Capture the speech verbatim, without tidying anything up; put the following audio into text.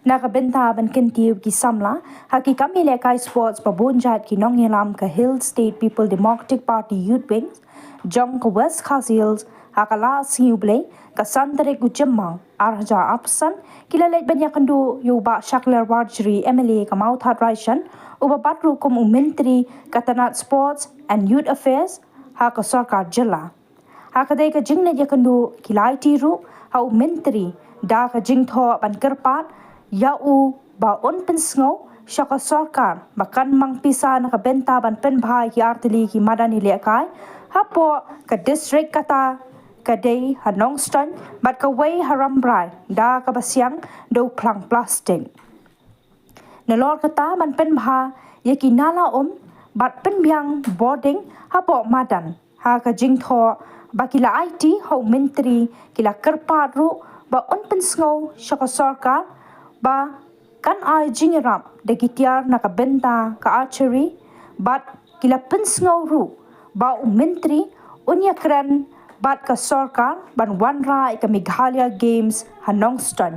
Na ka bynta ban kyntiew ki samla ha ki kam ïalehkai sports ba bun jait, ki nongïalam ka Hill State People Democratic Party Youth Wing jong ka West Khasi Hills ha ka la Sngi U Blei ka san tarik u Jymmang ar hajar arphew san, ki la leit ban ïakynduh ïa u Bah Shakliar Warjri, M L A ka Mawthadraishan, uba bat ruh kum u Myntri ka tnat Sports and Youth Affairs ha ka sorkar jylla. Ha katei ka jingleit ïakynduh ki la aiti ruh ha u Myntri da ka jingthoh ban kyrpad ïa u ba un pynsngew sha ka sorkar ba kan mang pisa na ka bynta ban pynbha ïa ki artylli ki madan ïalehkai hapoh ka district, kata ka dei ha Nongstoiñ bad kawei ha Rambrai da kaba siang da u phlang plastik. Nalor kata ban pynbha ïa ki nala um bad pynbiang bording hapoh madan. Ha ka jingthoh ba ki la aiti ha u Myntri, ki la kyrpad ruh ba un pynsngew sha ka sorkar ba kan ai jingïarap da ki tiar na ka bynta ka archery, bad ki la pynsngew ruh ba u Myntri un ïakren bad ka sorkar ban wanrah ïa ka Meghalaya Games ha Nongstoiñ.